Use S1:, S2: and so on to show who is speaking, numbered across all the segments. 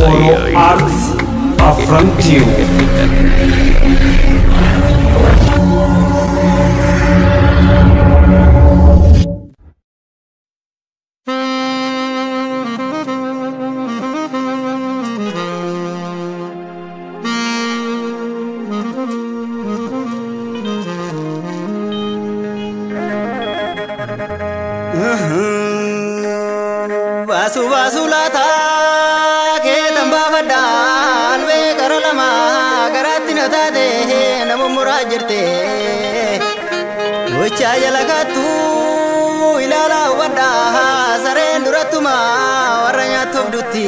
S1: Oro Arts Afran Tube.
S2: Basu basu lata keetan baafadhaan beekara lama garaatti na taate nama muraa jirte gochaa jala kaattu ilaalaa hubadhaa sareen durattuma warra nyaattuuf dutti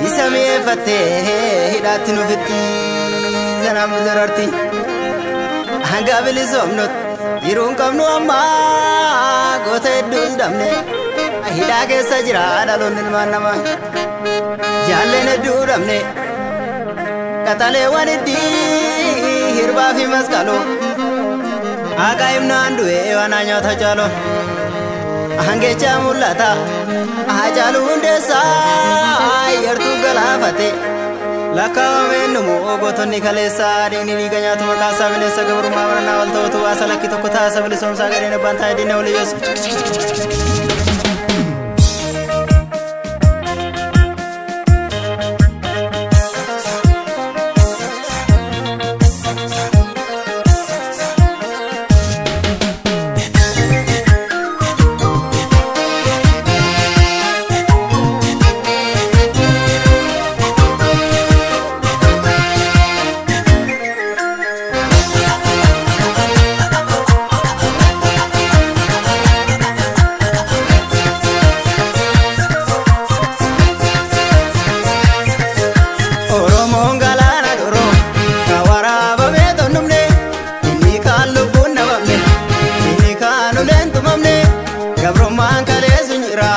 S2: isa mi'eeffatte hidhaatti nufitti sanaaf nu dararti hanga bilisoomnutti jiruun qabnu ammaa goota hedduus dhabne. Hidhaa keessa jira dhaloonni ilmaan namaa jaalleen hedduu dhabne qaxaleewwan iddii hirbaa fi masqaloo haqa himnaan du'ee waan nyaata caaloo hangechaa mul'ata Haacaaluu Hundeessaa yartuu galaafate lakkaawameen numu gootonni kaleessaa dhiigni dhiiga nyaatu maqaasaa bineensa gabrummaa barannaa wal ta'utu waasa lakki tokko taasa bilisoomsaa gadheen abbaan taa'ee diina waliyyoos. Gabrummaan kaleessu jira